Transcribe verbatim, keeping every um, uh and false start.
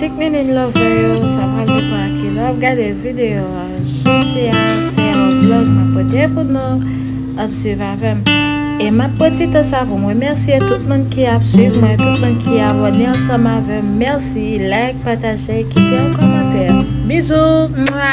Tik Nene Lover yo, sa pral depann ak ki lè w ap gade videyo a. Jodi a, se yon vlog mwen pote pou nou. Ann swiv avè m. E m ap pran ti tan sa pou m remèsye tout moun ki ap swiv mwen, tout moun ki abòne ansanm avè m. Mèsi, like, pataje, kite yon kòmantè. Bizou! Mwa!